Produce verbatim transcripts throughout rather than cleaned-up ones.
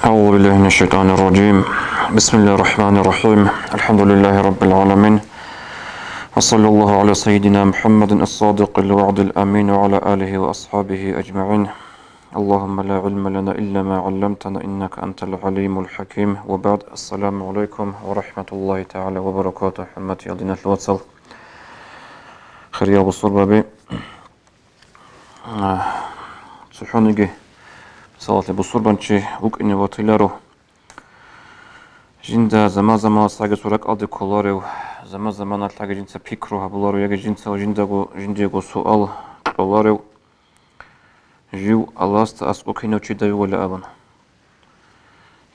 أعوذ بالله من الشيطان الرجيم. بسم الله الرحمن الرحيم. الحمد لله رب العالمين. وصلى الله على سيدنا محمد الصادق الوعد الأمين وعلى آله وأصحابه أجمعين. اللهم لا علم لنا إلا ما علمتنا إنك أنت العليم الحكيم. وبعد. السلام عليكم ورحمة الله تعالى وبركاته. حرمتي يا دين الوصل. خير يا بصر بابي. А, цохӀониги, мисалалъе, бусурбанчи вукӀине ватиларо. Жинда заман-заманалъ яги цо ракӀалде кколарев, заман-заманалъ яги жинца пикру гьабуларо, яги жинца жиндаго, жиндиего суал кьоларев, жив Аллагьасда аскӀов кинав чидай вугила абун.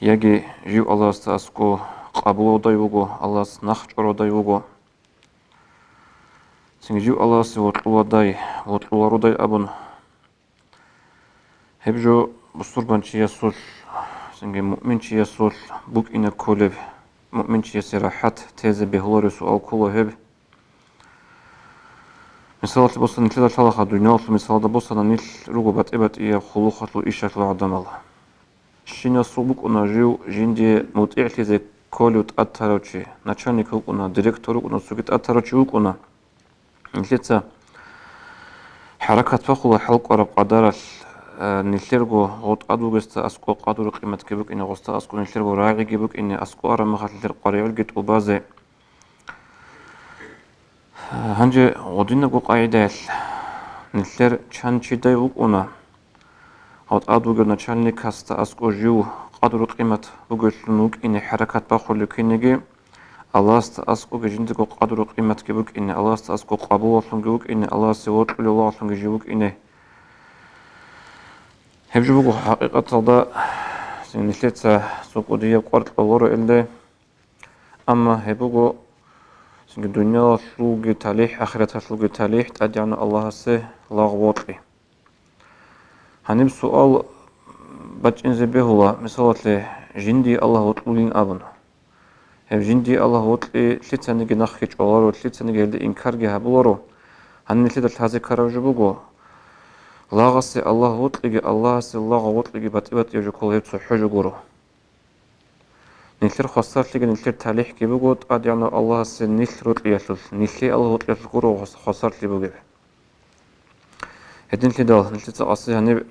Яги жив Аллагьасда аскӀов къабулавдай вуго, Аллагьас нахъ чӀваравдай вуго. Цинги жив Аллагьасе вокьуладай, вокьулародай абун. Гьеб жо бусурбанчиясулъ, цинги муъминчиясулъ букӀине кколеб, муъминчиясе рахӀат тезе бегьуларев суал ккола гьеб. Мисалалъе босани, нилъеда лъалаха, дуниялалъул мисалда босани, нилъ руго батӀи-батӀияб хъулухъалъул ишалъул гӀадамал. Щинасул букӀуна жив жиндие мутӀигӀлъизе кколев тӀад тарав чи, начальник вукӀуна, директор вукӀуна, цоги тӀад тарав чи вукӀуна. Нилъеца хӀаракат бахула хӀалкӀвараб къадаралъ, э, нилъерго гъотӀад вугесда аскӀов къадру-къиматги букӀине, гъосда аскӀов нилъерго рагӀиги букӀине, аскӀов араб мехалъ нилъер къваригӀелги тӀубазе. Гьанже гъодинабго къагӀидаялъ, нилъер чан чидай вукӀуна, гьав тӀад вугев начальникасда аскӀов жив къадру-къимат бугевлъун вукӀине хӀаракат бахулев кинеги, Аллагьасда аскӀовги жиндирго къадру-къиматги букӀине, Аллагьасда аскӀов къабулалъунги вукӀине, Аллагьасе вокьулев лагълъунги жив вукӀине. Гьеб жо буго хӀакъикъаталда нилъеца цо кӀудияб кӀвар кьоларо илде. Амма гьеб буго цинги дуниялалъулги талихӀ, ахираталъулги талихӀ ТӀадегӀанав Аллагьасе лагъ вокьи. Гьаниб суал бачӀинзе бегьула, мисалалъе, жиндие Аллагь вокьулин абун. Гьеб жиндие Аллагь вокьи лъицаниги нахъги чӀваларо, лъицаниги гьелде инкарги гьабуларо. Гьаниб нилъеда лъазе ккараб жо буго, лагъасе Аллагь вокьиги, Аллагьасе лагъ вокьиги батӀи-батӀияб жо ккола, гьеб цохӀо жо гуро. Нилъер хвасарлъиги нилъер талихӀги буго ТӀадегӀанав Аллагьасе нилъ рокьиялъулъ, нилъее Аллагь вокьиялъулъ гуро хвас-, хвасарлъи бугеб. Гьединлъидал нилъеца къаси гьаниб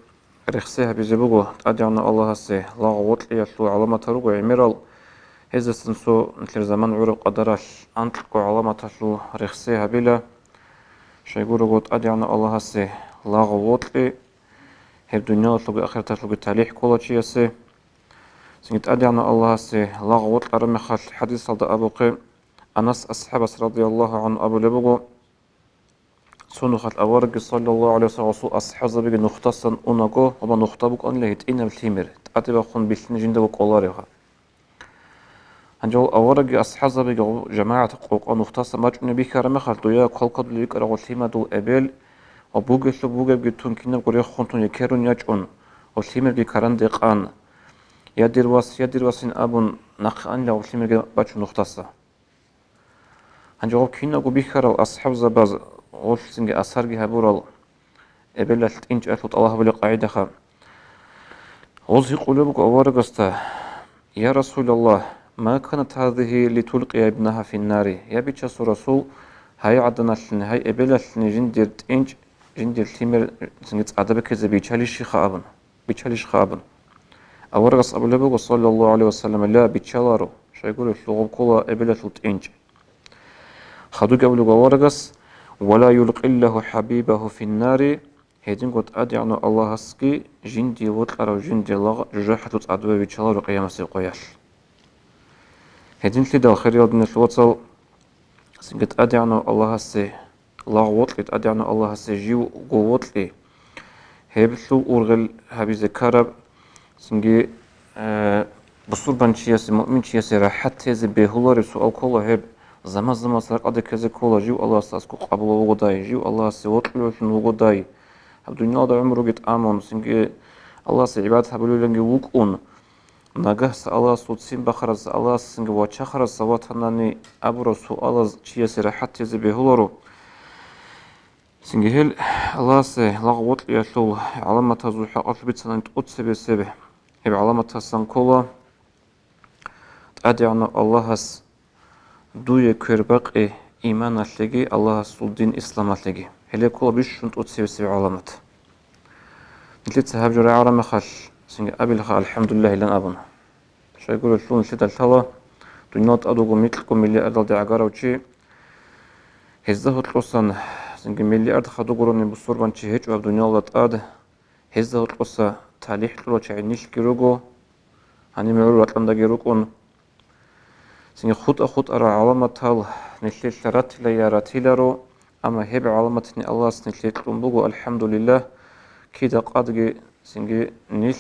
рехсей гьабизе буго ТӀадегӀанав Аллагьасе лагъ вокьиялъул гӀаламатал руго гӀемерал, гьездасан цо нилъер заман гӀураб къадаралъ анкьго гӀаламаталъул рехсей гьабила. Щайгурого ТӀадегӀанав Аллагьасе лагъ вокьи, гьеб дуниялалъулги ахираталъулги талихӀ ккола чиясе. Цинги ТӀадегӀанав Аллагьасе лагъ вокьараб мехалъ хӀадисалда абухъе, Анас асхӀабас радияллагьу гӀангьу абулеб буго, цо нухалъ аварагги саллаллагьу гӀалайгьи ва саллам, гъосул асхӀабзабиги нухдасан унаго, гьаб нухда букӀанила гьитӀинаб лъимер, тӀаде бахъун бихьине жиндаго кӀолареб. Гьанже гьал аварагги асхӀабзабиги гъо-, жамагӀат къокъа нухдасан бачӀунеб бихьараб мехалъ, дуе квалквадулеб букӀараб гъо лъимадул эбел ва бугелъул бугебги тун кинабго рехун тун екерун ячӀун, гъо лъимерги каранде къан, я дир вас, я дир васин абун, нахъе анила гъо лъимерги бачун нухдаса. Гьанже гъоб кинабго бихьарал асхӀабзабаз гъолъ цинги асарги гьабурал эбелалъ тӀинчӀалъул тӀалаб гьабулеб къагӀидаха. Гъоз гьикъулеб буго аварагасда: «Я Расулаллагь, ма канат гьазигьи литулкъия ибнагьа финнари». Я Бичасул Расул, гьай гӀаданалъни, гьай эбелалъни жиндир тӀинчӀ, жиндир лъимер цинги цӀадаб бекизе биччалищиха абун. Биччалищха абун. Аварагас абулеб буго, саллаллагьу гӀалайгьи ва саллам, ла, биччаларо, щайгурелъул гъоб ккола эбелалъул тӀинчӀ. Хадубги абулеб буго аварагас: «Ва ла юлкъиллагьу хӀабибагьу финнари», гьединго ТӀадегӀанав Аллагьасги жиндие вокьарав жиндир лагъ жужахӀалъул цӀадубе биччаларо къиямасеб къоялъ. Гьединлъидал, хириял диналъул вацал, цинги ТӀадегӀанав Аллагьасе лагъ вокьи, ТӀадегӀанав Аллагьасе живго вокьи, гьеб лъул ургъел гьабизе ккараб, цинги, э, бусурбанчиясе, муъминчиясе рахӀат тезе бегьулареб суал ккола гьеб, заман-заманалъ ракӀалде ккезе ккола, жив Аллагьасда аскӀов къабулав вугодай, жив Аллагьасе вокьулевлъун вугодай, гьаб дуниялда гӀумруги тӀамун, цинги Аллагьасе гӀибадат гьабулевлъанги вукӀун, нагагьса Аллагьасул ццин бахарас, Аллагьасцинги вачахарас ватанани абураб суалаз чиясе рахӀат тезе бегьуларо. Цинги гьел Аллагьасе лагъ вокьиялъул гӀаламатазул хӀакъалъулъ бицанани тӀоцебесеб. Гьеб гӀаламатасан ккола ТӀадегӀанав Аллагьас дуе квербакъи иманалъеги Аллагьасул дин исламалъеги. Гьеле ккола бищун тӀоцебесеб гӀаламат. Нилъеца гьаб жо рагӀараб мехалъ, цинги абилха «АлхӀамдулиллагь» илан абун. Щайгурелъул нилъеда лъала, дуниял тӀад вуго микьго миллиардалде гӀагарав чи, гьезда гьоркьосан, цинги миллиард хадур гурони бусурбанчи гьечӀо гьаб дуниялда тӀад, гьезда гьоркьоса талихӀ кьурал чагӀи нилъги руго, гьаниб гӀур ракьандаги рукӀун. Цинги хутӀа-хутӀарал гӀаламатал нилъелъа ратила я ратиларо, амма гьеб гӀаламатни Аллагьас нилъее кьун буго, алхӀамдулиллагь, кида къадги цинги нилъ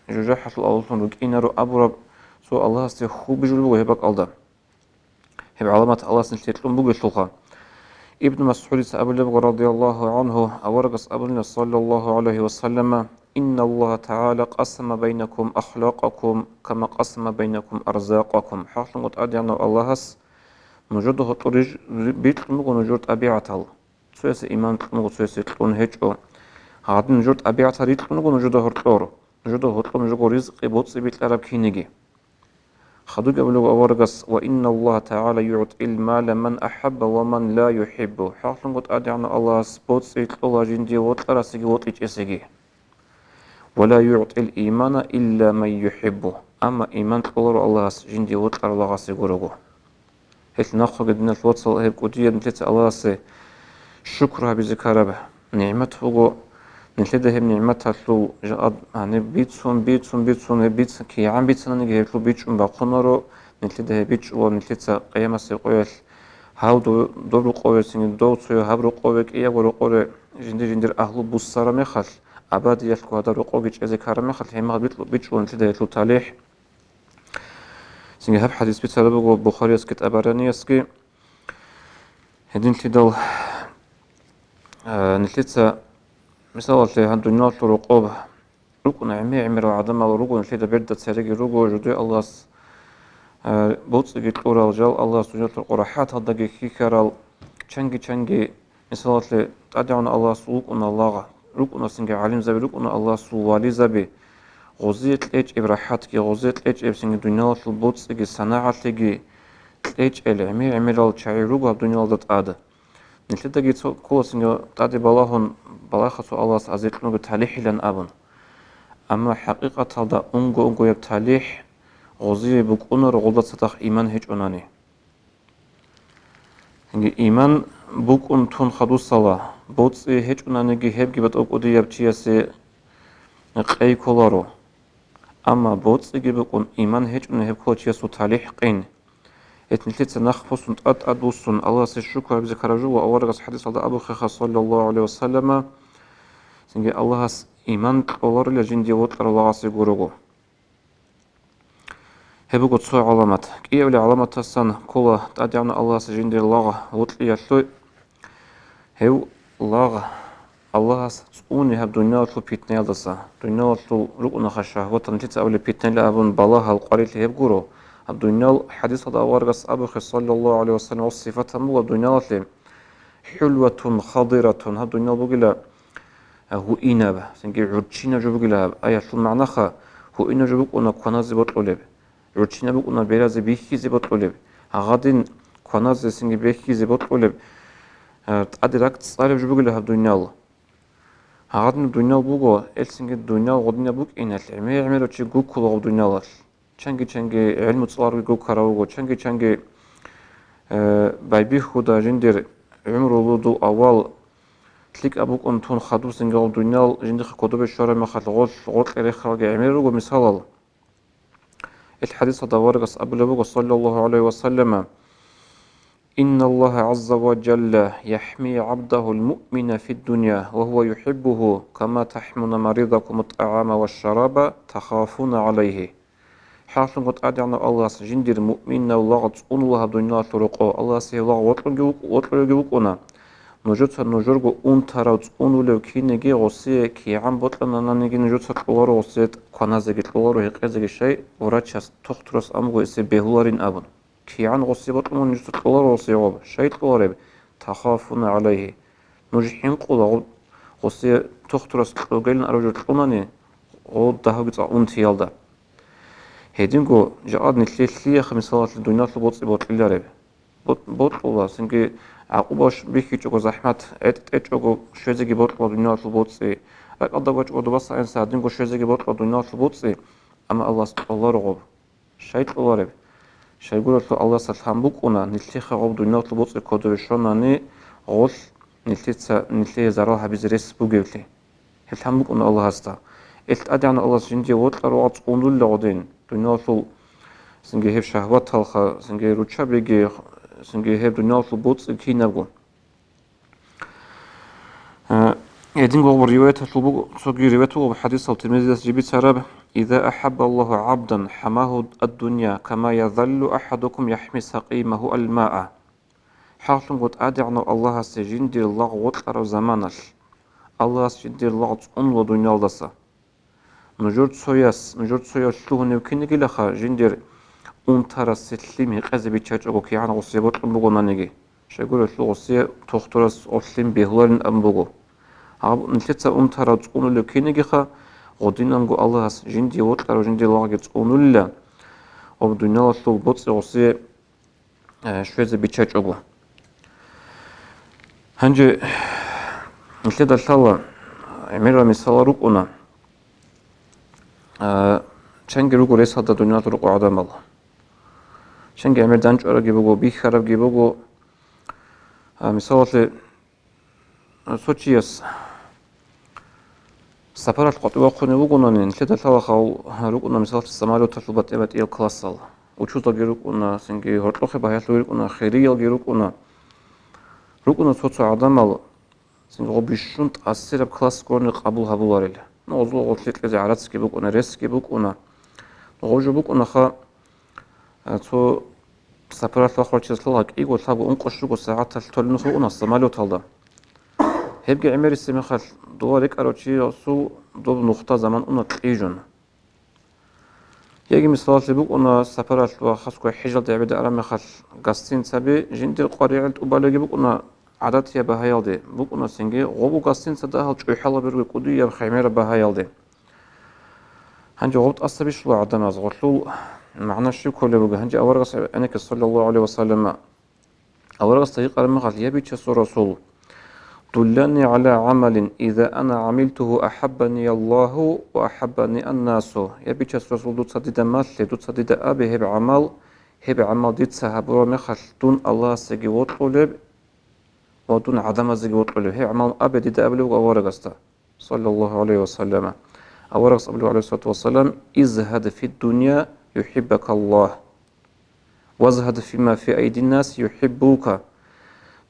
жужахӀалъул авлалъун рукӀинаро абураб цо Аллагьасде хьул бижулеб буго гьеб бакӀалда. Гьеб гӀаламат Аллагьас нилъее кьун бугелъулха. Ибн МасгӀудица абулеб буго, радияллагьу гӀангьу, аварагас абунила, саллаллагьу гӀалайгьи ва саллама: «Инналлагьа тагӀала къасама байнакум ахлакъакум, кама къасама байнакум арзакъакум». ХӀакълъунго ТӀадегӀанав Аллагьас нужеда гьоркьор риж-, бикьун буго нужер тӀабигӀатал. Цоясе иман кьун буго, цоясе кьун гьечӀо. Гьадин нужер тӀабигӀатал рикьун буго нужеда гьоркьор, нужеда гьоркьор нужего ризкъи боцӀи бикьараб киниги. Хадубги абулеб аварагас: «Ва инналлагьа тагӀала югӀтӀил мала ман ахӀабба ва ман ла юхӀиббу». ХӀакълъунго ТӀадегӀанав Аллагьас боцӀи кьола жиндие вокьарасеги вокьичӀесеги. «Ва ла югӀтӀил имана илла ман юхӀиббу». Амма иман кьоларо Аллагьас жиндие вокьарав лагъасе гурого. Гьелъ нахъеги, диналъ вацал, гьеб кӀудияб нилъеца Аллагьасе шукр гьабизе ккараб нигӀмат буго. Нилъеда гьеб нигӀматалъул жагьад гьаниб бицун, бицун, бицун, гьеб биц-, кигӀан бицананиги гьелъул бичӀчӀун бахъунаро, нилъеда гьеб бичӀчӀула нилъеца къиямасеб къоялъ гьав до-, доб рокъове, цинги дов цояв гьаб рокъове, кӀиябго рокъоре жиндир-жиндир агьлу буссараб мехалъ, абадиялъго гьадаб рокъовги чӀезе ккараб мехалъ, гьеб мехалъ битӀу-, бичӀчӀула нилъеда гьелъул талихӀ. Цинги гьаб хӀадис бицараб буго Бухариясги ТӀабараниясги. Гьединлъидал, а, нилъеца, мисалалъе, гьаб дуниялалъул рокъоб рукӀуна, гӀемер-гӀемерал гӀадамал руго, нилъеда берда цереги руго, жидее Аллагьас, а, боцӀиги кьурал жал, Аллагьас дуниялалъул рокъоб рахӀаталдаги хьихьарал, чанги-чанги, мисалалъе, ТӀадегӀанав Аллагьасул вукӀуна лагъ, рукӀуна цинги гӀалимзаби, рукӀуна Аллагьасул вализаби, гъозие кьечӀеб рахӀатги, гъозие кьечӀеб цинги дуниялалъул боцӀиги, санагӀалъиги кьечӀел гӀемер-гӀемерал чагӀи руго гьаб дуниялалда тӀад. Нилъедаги цо ккола цинги тӀаде балагьун, балагьха цо Аллагьас азир кьунаго талихӀилан абун. Амма хӀакъикъаталда унго-унгояб талихӀ гъозие букӀунаро гъолда цадахъ иман гьечӀонани. Цинги иман букӀун тун хадусала, боцӀи гьечӀонаниги гьебги батӀа кӀудияб чиясе къей кколаро. Амма боцӀиги букӀун, иман гьечӀони гьеб ккола чиясул талихӀ къин. Гьеб нилъеца нахъ босун тӀад-тӀад буссун, Аллагьасе шукр гьабизе ккараб жо ва аварагас хӀадисалда абухъеха, саллаллагьу гӀалайгьи ва саллама, цинги Аллагьас иман кьоларила жиндие вокьарав лагъасе гурого. Гьеб буго цо гӀаламат. КӀиабилеб гӀаламатасан ккола ТӀадегӀанав Аллагьас жиндир лагъ вокьиялъул. Гьев лагъ Аллагьас цӀуне гьаб дуниялалъул питнаялдаса. Дуниялалъул рукӀунаха шагьватал, нилъеца абулеб питнайилан абун балагьал къварилъи гьеб гуро. Гьаб дуниял хӀадисалда аварагас абухъе, саллаллагьу гӀалайгьи ва саллам, ва сифатан буго дуниялалъе: «ХӀулватун хадиратун», гьаб дуниял бугила гьуинаб, цинги гӀурччинаб жо бугила гьаб аялъул магӀнаха, гьуинаб жо букӀуна кваназе бокьулеб, гӀурччинаб букӀуна беразе бихьизе бокьулеб, гьагъадин кваназе цинги бихьизе бокьулеб, а, тӀаде ракӀ цӀалеб жо бугила гьаб дуниял. Гьагъадин дуниял буго, эл цинги дуниял гъодинаб букӀиналъ, гӀемер-гӀемерав чи гуккула гъаб дуниялалъ. Чанги-чанги гӀилму цӀаларги гуккарав вуго, чанги-чанги, э, байбихьуда жиндир гӀумру лудул авал лъикӀаб букӀун тун хадуб цинги гъаб дуниял жиндихъе кодобе щвараб мехалъ гъолъ-гъоркье рехаралги гӀемер руго мисалал. Ил хӀадисалда аварагас абулеб буго, саллаллагьу гӀалайгьи ва саллама: «Инналлагьа гӀазза ва жалла яхӀми гӀабдагьул муъмина фиддуния ва гьува юхӀиббугьу, кама тахӀмуна маридакумут-тӀагӀама ва шараба, тахафуна гӀалайгьи». ХӀакълъунго ТӀадегӀанав Аллагьас жиндир муъминав лагъ цӀунула гьаб дуниялалъул рокъо, Аллагьас гьев лагъ вокьулги вукӀ-, вокьулевги вукӀуна. Нужеца нужерго унтарав цӀунулев кинеги гъосие кигӀан бокьананиги нужеца кьоларо гъосие кваназеги кьоларо гьекъезеги, щай врачас, тухтурас амго эсе бегьуларин абун. КигӀан гъосие бокьун нужеца кьоларо гъосие гъоб, щай кьолареб? Тахафуна гӀалайгьи. Нуж хӀинкъула гъо-, гъосие тухтурас кьогалин аружу кьунани гъо дагьабги цӀа унтиялда. Гьединго жакъа нилъее лъиеха, мисалалъе, дуниялалъул боцӀи бокьилареб? Бо-, бокьула, цинги гӀакъуба ш-, бихьичӀого захӀмат, гӀетӀ тӀечӀого щвезеги бокьула дуниялалъул боцӀи. РакӀалда вачӀого дубаса гӀенса гьадинго щвезеги бокьула дуниялалъул боцӀи, амма Аллагьас кьоларо гъоб. Щай кьолареб? Щайгурелъул Аллагьас лъан букӀуна, нилъехъе гъоб дуниялалъул боцӀи кодове щванани, гъолъ нилъеца, нилъее зарал гьабизе рес бугевлъи. Гьеб лъан букӀуна Аллагьасда. Ил ТӀадегӀанав Аллагьас жиндие вокьарав вацӀцӀунулла гъодин, дуниялалъул, цинги гьеб шагьваталха, цинги руччабиги, цинги гьеб дуниялалъул боцӀи кинабго. Э, гьединго гъоб риваяталъул буго, цоги риваят буго хадисал Тирмизияс жиб бицараб: «Иза ахӀабба Аллагьу гӀабдан, хӀамагьу ад-дунья, кама язаллу ахӀадукум яхӀми сакъимагьу ал-маа». ХӀакълъунго ТӀадегӀанав Аллагьасе жиндир лагъ вокьарав заманалъ, Аллагьас жиндир лагъ цӀунула дуниялдаса. Нужер цояс, нужер цояв лъугьунев кинигилаха, жиндир унтарасе лъим гьекъезе биччачӀого кигӀан гъосие бокьун бугонаниги, щайгурелъул гъосие тухтурас гъоб лъим бегьуларин абун буго. Гьаб нилъеца унтарав цӀунулев кинигиха, гъодинанго Аллагьас жиндие вокьарав жиндир лагъги цӀунулила, гъоб дуниялалъул боцӀи гъосие э, щвезе биччачӀого. Гьанже нилъеда лъала гӀемерал мисалал рукӀуна, э, чанги руго ресалда дуниялалъ рукъу гӀадамал. Чанги гӀемер данчӀварабги буго, бихьарабги буго. А, мисалалъе, Цо чияс сапаралъ къватӀив вахъунев вугонани, нилъеда лъалахъав рукӀуна, мисалалъе, самолеталъул батӀи-батӀиял классал. Учузалги рукӀуна, цинги гьоркьохъе багьаялъуги рукӀуна, хириялги рукӀуна. РукӀуна цо-цо гӀадамал, цинги гъоб бищун тӀасираб классгони къабул гьабуларел. Ну, гъозул гъорлъе кьезе гӀарацги букӀуна, ресги букӀуна. Ну, гъов жо букӀунаха, А, цо сапаралъ вахъарав чияс лъала кӀиго, лъабго, ункъо, щуго сагӀаталъ толеб нух букӀуна самолеталда. Гьебги гӀемерисеб мехалъ, дова рекӀарав чиясул доб нухда заман уна кьижун. Яги мисалалъе букӀуна, сапаралъ ва хасго хӀежалде гӀебеде араб мехалъ гостиницаби жиндир къваригӀел тӀубалеги букӀуна гӀадатияб багьаялде, букӀуна цинги гъобу гостиницада гьал чӀухӀалаби руго кӀудияб хӀемераб багьаялде. Гьанже гъоб тӀаса бищула гӀадамаз, гъолъул магӀна щиб кколеб буго? Гьанже аварагас гӀенекке, саллаллагьу гӀалайгьи ва саллам, аварагасда гьикъараб мехалъ: «Я бичасул Расул, дуллани гӀала гӀамалин, иза ана гӀамилтугьу ахӀаббани Аллагьу ва ахӀаббани аннасу». Я бичасул Расул, дуца дида малъе, дуца дида абе гьеб гӀамал, гьеб гӀамал дица гьабураб мехалъ дун Аллагьасеги вокьулеб ва дун гӀадамазеги вокьулеб. Гьеб гӀамал абе дида абулеб буго аварагасда. Саллаллагьу гӀалайгьи ва саллама. Аварагас абулеб, гӀалайгьиссалату вассалам: «Изгьад фид дунья, юхӀиббакаллагь. Вазгьад фима фи айдиннас, юхӀиббука».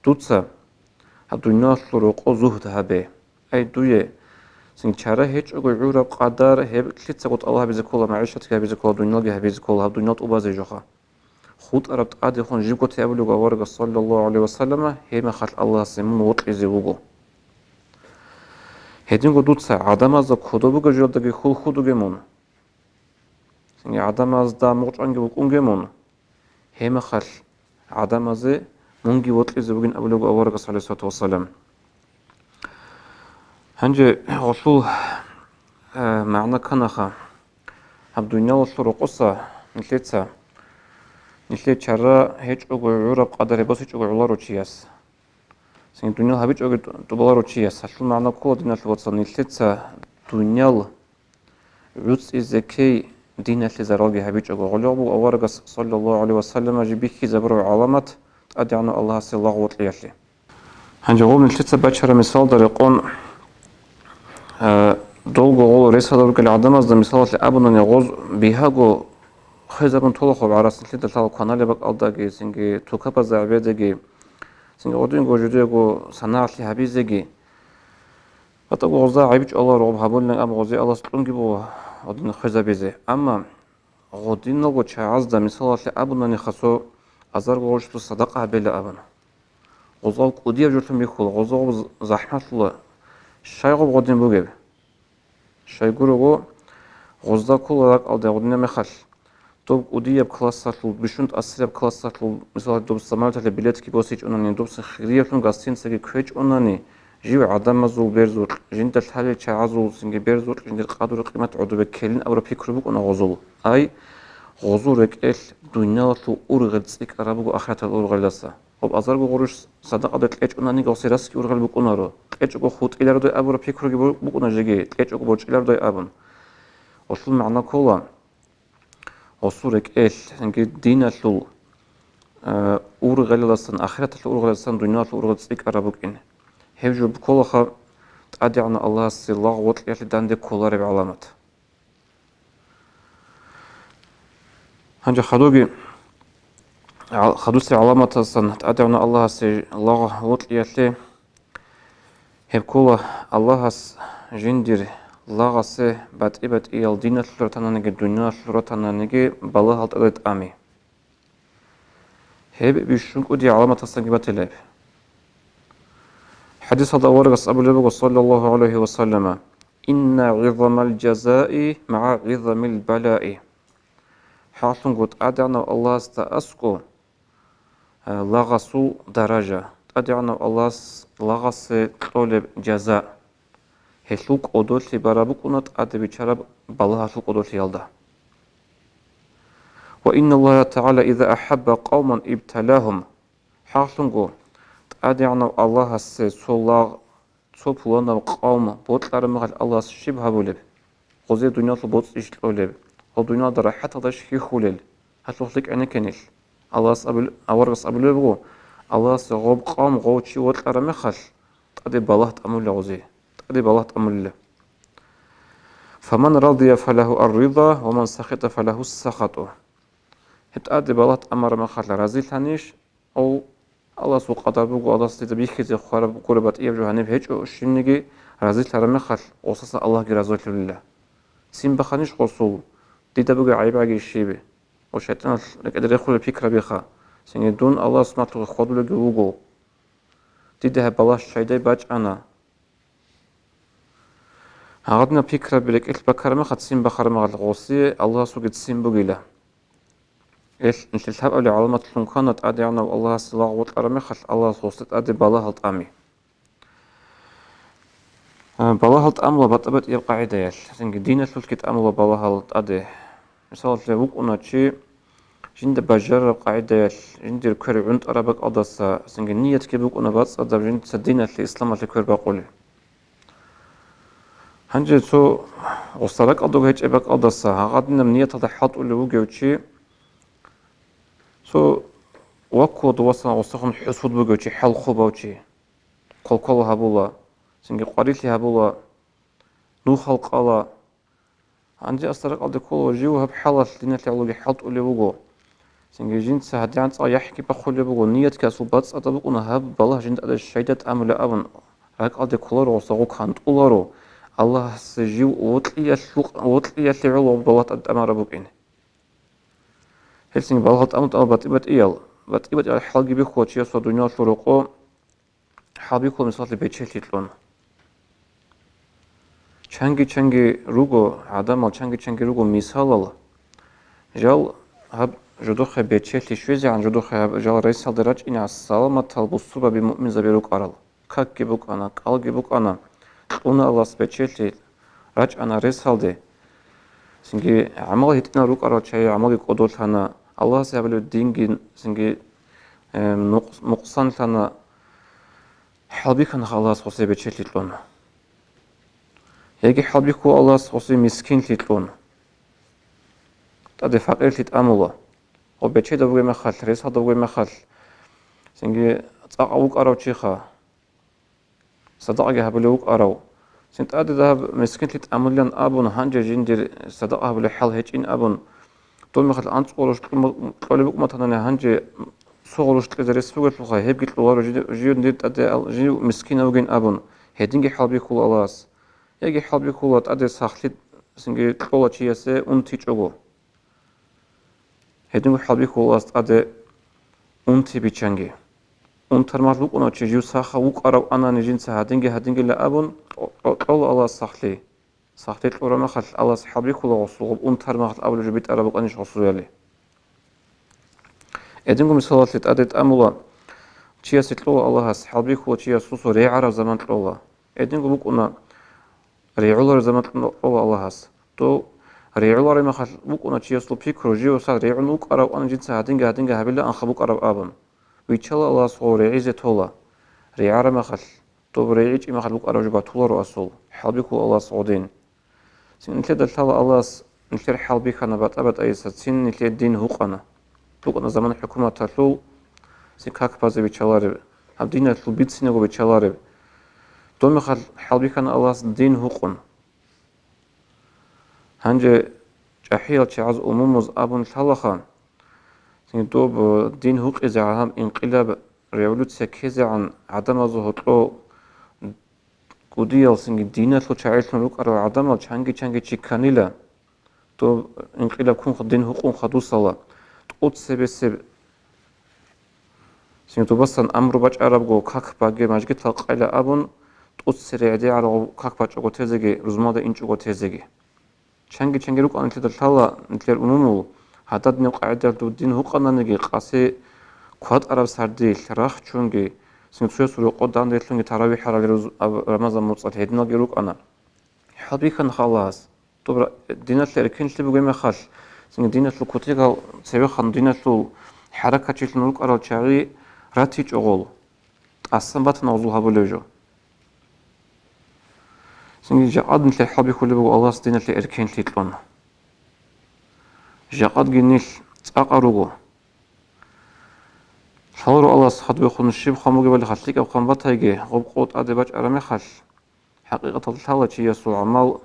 Дуца гьаб дуниялалъул рокъо зугьд гьабе. Ай дуе, цин чара гьечӀого гӀураб къадар, гьеб лъицаго тӀалаб гьабизе ккола, магӀишатги гьабизе ккола, дуниялги гьабизе ккола, гьаб дуниял тӀубазе жоха. ХутӀараб тӀадехун жибго те абулеб аварагас, саллаллагьу гӀалайгьи ва саллама, гьеб мехалъ Аллагьасе мун вокьизе вуго. Гьединго дуца гӀадамазда кодоб бугеб жоялдаги хьул хьудуге мун. Цинги гӀадамазда мугъчӀванги вукӀунге мун. Гьеб мехалъ гӀадамазе мунги вокьизе вугин абулеб аварагас, гӀалайгьиссалату вассалам. Гьанже гъолъул, э, магӀна кканаха. Гьаб дуниялалъул рокъоса нилъеца, нилъее чара гьечӀого гӀураб къадар босичӀого гӀоларо чияс. Цинги дуниял гьабичӀоги тӀубаларо чияс. Гьалъул магӀна ккола, диналъул вацал, нилъеца дуниял гӀуцӀизекей диналъе заралги гьабичӀого. Гъолъ буго аварагас, саллаллагьу гӀалайгьи ва саллама, жиб бихьизабураб гӀаламат ТӀадегӀанав Аллагьасе лагъ вокьиялъе. Гьанже гъоб нилъеца бачараб мисалда рекъон, э, долго гъол ресалда ругел гӀадамазда, мисалалъе абунани, гъоз бигьаго хвезабун толахъуб гӀарац нилъеда лъала кваналеб бакӀалдаги, цинги тукабазда гӀебедеги, цинги гъодинго жидеего санагӀалъи гьабизеги. БатӀаго гъозда гӀайиб чӀваларо гъоб гьабулин, амма гъозе Аллагьас кьунги буго гъодин хвезабизе. Амма гъодиналго чагӀазда, мисалалъе абунани, хасо азарго гъоркьлъу садакъа гьабила абун. Гъозал кӀудияб жолъун бихьула, гъоза гъоб захӀмалъула. Щай гъоб гъодин бугеб? Щайгурого, гъозда ккола ракӀалде гъодинаб мехалъ, доб кӀудияб классалъул, бищун тӀасираб классалъул, мисалалъе, доб самолеталъе билетги босичӀонани, доб хириялъун гостиницаги кквечӀонани, жив гӀадамазул берзукь, жинда лъалел чагӀазул цинги берзукь, жиндир къадру-къимат гӀодобе ккелин абураб пикру букӀуна гъозул. Ай, Гъозул рекӀелъ дуниялалъул ургъел цӀикӀкӀараб буго ахираталъул ургъелдаса. Гъоб азарго гъурущ садакъаде кьечӀонаниги гъосе расги ургъел букӀунаро, кьечӀого хутӀиларо дой абураб пикруги бу-, букӀуна жеги, кьечӀого борчӀиларо дой абун. Гъолъул магӀна ккола, гъосул рекӀелъ, цинги диналъул, э, ургъелалдасан, ахираталъул ургъелалдасан дуниялалъул ургъел цӀикӀкӀараб букӀин. Гьеб жо кколаха ТӀадегӀанав Аллагьасе лагъ вокьиялъе данде кколареб гӀаламат. Гьанже хадуги, гӀал-, хадусеб гӀаламатасан ТӀадегӀанав Аллагьасе лагъ вокьиялъе гьеб ккола, Аллагьас жиндир лагъасе батӀи-батӀиял диналъул ратананиги, дуниялалъул ратананиги балагьал тӀаде тӀами. Гьеб бищун кӀудиял гӀаламатасанги батилеб. ХӀадисалда аварагас абулеб буго, саллаллагьу гӀалайгьи ва саллама: «Инна гӀизамал жазаи магӀа гӀизамил балаи». ХӀакълъунго ТӀадегӀанав Аллагьасда аскӀо, э, лагъасул даража, ТӀадегӀанав Аллагьас лагъасе кьолеб жаза. Гьелъул кӀодолъи бараб букӀуна тӀаде биччараб балагьалъул кӀодолъиялда. «Ва инналлагьа тагӀала иза ахӀабба къавман ибталагьум». ХӀакълъунго, ТӀадегӀанав Аллагьасе цо лагъ, цо пуланаб къавм бокьараб мехалъ Аллагьас щиб гьабулеб? Гъозе дуниялалъул боцӀищ кьолеб? Гъоб дуниялалда рахӀаталда щиб хьихьулел? Гьалъухъ лъикӀ гӀенеккенилъ. Аллагьас абул-, аварагас абулеб буго, Аллагьасе гъоб къавм, гъов чи вокьараб мехалъ, тӀаде балагь тӀамулила гъозе, тӀаде балагь тӀамулила. «Фаман радия фалагьу ар-рида, ва ман сахита фалагьу ссахату». Гьеб тӀаде балагь тӀамараб мехалъ разилъанищ, ав Аллагьасул къадар буго, Аллагьас дида бихьизе хъвараб гуреб батӀияб жо гьаниб гьечӀо щибниги, разилъараб мехалъ гъосаса Аллагьги разилъулила. Ццин баханищ гъосул, дида бугеб гӀайиб-гӀаги щиб? Ва шайтӀаналъ рекӀеде рехулеб пикрабиха, цинги дун Аллагьас малъухъе хьвадулевги вуго. Дида гьеб балагь щайдай бачӀана? Гьагъадинаб пикраби рекӀелъ бакараб мехалъ, ццин бахараб мехалъ гъосие Аллагьасулги ццин бугила. Эл-, нилъер лъабабилеб гӀаламатлъун ккана, ТӀадегӀанав Аллагьасе лагъ вокьараб мехалъ, Аллагьас гъосда тӀаде балагьал тӀами. А, балагьал тӀамула батӀа-батӀияб къагӀидаялъ, цинги диналъулъги тӀамула балагьал тӀаде. Мисалалъе, вукӀуна чи жинда бажарараб къагӀидаялъ, жиндир квер гӀунтӀараб бакӀалдаса, цинги ниятги букӀуна бацӀцӀадаб жинца диналъе, исламалъе квер бакъулеб. Гьанже цо гъосда ракӀалдаго гьечӀеб бакӀалдаса, гьагъадинаб нияталда хӀалтӀулев вугев чи, цо ваккула довасан гъосдехун хӀусуд бугев чи, хӀалхъубав чи, квалквал гьабула, цинги къварилъи гьабула, нухал къала. Гьанже асда ракӀалде ккола жив гьаб хӀалалъ диналъе гӀологи хӀалтӀулев вуго. Цинги жинца гьадигӀан цӀакъ яхӀги бахъулеб буго, ниятги асул бацӀцӀадаб букӀуна, гьаб балагь жинда тӀаде щайда тӀамулеб абун, ракӀалде кколаро гъосда гъо кантӀуларо, Аллагьасе жив вокьиялъул-, вокьиялъе гӀоло балагь тӀаде тӀамараб букӀин. Гьелъин балагь тӀамун-тӀамун батӀи-батӀиял, батӀи-батӀиял хӀалги бихьула чиясул дуниялалъул рокъо, хӀалбихьула, мисалалъе, бечелъи кьун. Чанги-чанги руго гӀадамал, чанги-чанги руго мисалал. Жал гьаб жодохъе бечелъи щвезегӀан, жодохъе гьаб жал ресалде рачӀинегӀан саламатал бусурбаби муъминзаби рукӀарал. Какги букӀана, кӀалги букӀана, кьуна Аллагьас бечелъи, рачӀана ресалде. Цинги гӀамал гьитӀинал рукӀарал чагӀи гӀамалги кӀодолъана, Аллагьасе гьабулеб динги цинги, э, нукъ-, нукъсанлъана. ХӀалбихьана Аллагьас гъосие бечелъи кьун. Яги хӀалбихьула Аллагьас гъосие мискинлъи кьун. ТӀаде факъирлъи тӀамула. Гъо бечеда вугеб мехалъ, ресалда вугеб мехалъ, цинги цӀакъав вукӀарав чиха, садакъаги гьабулев вукӀарав. Цин тӀаде дагьаб мискинлъи тӀамулилан абун, гьанже жиндир садакъа гьабулеб хӀал гьечӀин абун, дол мехалъ анцӀго гъурущ кьу-, кьолеб букӀун батанани, гьанже цо гъурущ кьезе рес бугелъулха, гьебги кьоларо жи-, жив дир тӀаде ал-, жив мискинав вугин абун, гьединги хӀалбихьула Аллагьас. Яги хӀалбихьула тӀаде сахлъи цинги кьола чиясе унтичӀого. Гьединго хӀалбихьула Аллагьас тӀаде унти биччанги. Унтармал вукӀуна чи жив сахав вукӀарав анани жинца гьадинги-гьадингила абун, кьо-, кьо-, кьола Аллагьас сахлъи. Сахлъи кьураб мехалъ Аллагьас хӀалбихьула гъосул гъоб унтармал абулеб жо битӀараб букӀанищ гъосул яли. Гьединго мисалалъе тӀаде тӀамула, чиясе кьола Аллагьас, хӀалбихьула чиясул регӀараб заман кьола. Гьединго букӀуна, регӀулареб заман кьола Аллагьас. Дов РегӀулареб мехалъ букӀуна чиясул пикру, жив сад регӀун вукӀарав ан жинца гьадинги-гьадинги гьабилаанха букӀараб абун. Биччала Аллагьас гъов регӀизе тола. РегӀараб мехалъ, доб регӀичӀеб мехалъ букӀараб жо батуларо асул, хӀалбихьула Аллагьас гъодин. Цин нилъеда лъала Аллагьас нилъер хӀалбихьана батӀа-батӀайиса, цин нилъее дин гьукъана. БукӀана заман хӀукуматалъул, цин как базе биччалареб, гьаб диналъул бицинаго биччалареб. Доб мехалъ хӀалбихьана Аллагьас дин гьукъун. Гьанже чӀахӀиял чагӀаз умумуз абун лъалаха, цин доб дин гьукъизегӀан, гьаб инкъилаб, революция ккезегӀан гӀадамазул гьоркьо кӀудиял, цинги диналъул чагӀилъун рукӀарал гӀадамал чанги-чанги чи кканила, доб инкъилаб ккунха, дин гьукъунха дусала, тӀоцебесеб Синтубасан амру бачӀарабго как баге мажгитал къайла абун, тӀоцере гӀедегӀарав как бачӀого тезеги, рузмалда инчӀого тезеги. Чанги-чанги рукӀана нилъеда лъала, нилъер умумул, гьададинаб къагӀидалъ доб дин гьукъананиги, къаси кватӀараб сардилъ, рахчунги, синцоясул рокъо данделъунги таравихӀ гьаралел руз-, аб-, Рамазан муцӀалъ гьединалги рукӀана. ХӀалбихьана Аллагьас. Доб ра-, диналъе эркенлъи бугеб мехалъ, цинги диналъул кутакал цевехъан диналъул хӀаракатчилъун рукӀарал чагӀи ратичӀо гъол, тӀасан батана гъозул гьабулев жо. Цинги жакъа нилъер хӀалбихьулеб буго Аллагьас диналъе эркенлъи кьун. Жакъадги нилъ цӀакъа руго. Лъаларо Аллагьас хадубехун щиб хъван бугебали халъикӀаб хъван батайги, гъоб къо тӀаде бачӀараб мехалъ, ХӀакъикъаталда лъала чиясул гӀамал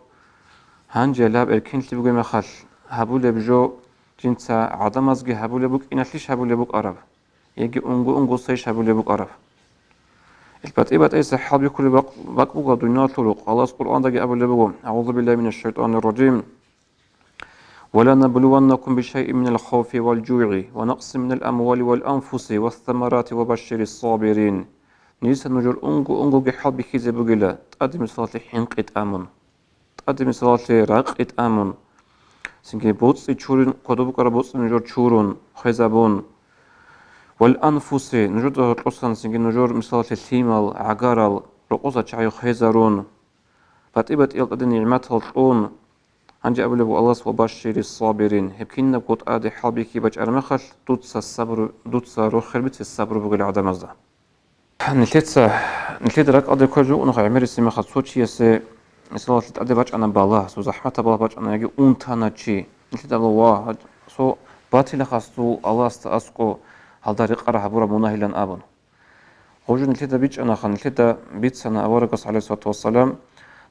гьанже лъаб эркенлъи бугеб мехалъ, гьабулеб жо жинца гӀадамазги гьабулеб букӀиналъищ гьабулеб букӀараб, яги унго-унгосайищ гьабулеб букӀараб. Ил батӀи-батӀайса хӀалбихьулеб бакъ-, бакӀ буго дуниялалъул рукъ. Аллагьас Къуръандаги абулеб буго: «АгӀузу биллагьи минаш шайтанир ражим». «ولنبلونكم بشيء من الخوف والجوع ونقص من الأموال والأنفس والثمرات وبشر الصابرين». Нужеца нужер унго-унгоги хӀалбихьизе бугила, тӀаде мисалалъе хӀинкъи тӀамун, тӀаде мисалалъе ракъи тӀамун, цинги боцӀи чурун, кодоб букӀараб боцӀи нужер чурун, хвезабун. «والأنفس», нужеда гьоркьосан цинги нужер мисалалъе лъимал, гӀагарал, рокъоса чагӀи хвезарун, батӀи-батӀиял тӀаде нигӀматал кьун. Гьанже абулеб буго Аллагьас: «وبشر الصابرين». Гьеб кинабго тӀаде хӀалбихьи бачӀараб мехалъ, дуца сабру, дуца рохел бице сабру бугел гӀадамазда. Нилъеца, нилъеда ракӀалде кквезе вукӀунаха гӀемерисеб мехалъ цо чиясе, мисалалъе, тӀаде бачӀана балагь, цо захӀматаб балагь бачӀана яги унтана чи. Нилъеда абула: «Ва, гьа-, цо батила хасдул Аллагьасда аскӀо гьалда рекъараб гьабураб мунагьилан», – абун. Гъужун нилъеда бичӀчӀанаха, нилъеда бицана аварагас, гӀалайгьиссалату вассалам,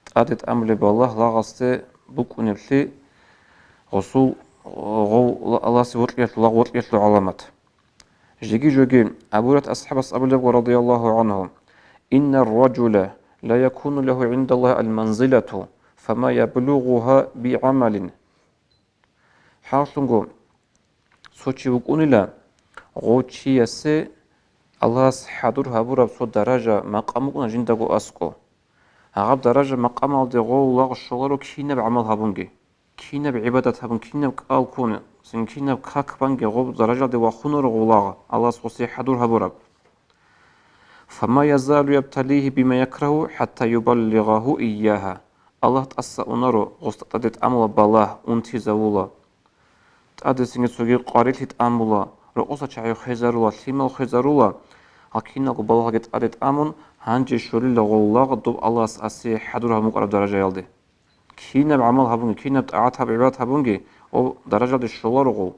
тӀаде тӀамулеб балагь лагъасде букӀунеблъи, гъосул, гъов, Аллагьасе вокьиялъул, лагъ вокьиялъул гӀаламат. Жеги-жоги Абу Гьурайрат асхӀабас абулебго, радияллагьу гӀангьу: «إن الرجل ليكون له عند الله المنزلة فما يبلغها بعمل». ХӀакълъунго, цо чи вукӀунила, гъов чиясе Аллагьас хӀадур гьабураб цо даража-макъам букӀуна жиндаго аскӀо. Гьаб даража-макъамалде гъов лагъ щоларо кинаб гӀамал гьабунги, кинаб гӀибадат гьабун, кинаб кӀал ккун, цин кинаб как банги гъоб даражалде вахунаро гъов лагъ, Аллагьас гъосие хӀадур гьабураб. «فما يزال يبتليه بما يكره حتى يبلغه إياها». Аллагь тӀаса унаро, гъосда тӀаде тӀамула балагь, унтизавула. ТӀаде цинги цоги къварилъи тӀамула, рокъоса чагӀи хвезарула, лъимал хвезарула, гьал киналго балагьги тӀаде тӀамун, гьанже щолила гъов лагъ доб Аллагьас асе хӀадур гьабун букӀараб даражаялде. Кинаб гӀамал гьабунги, кинаб тӀагӀат гьаб, гӀибадат гьабунги, гъоб даражалде щоларо гъов.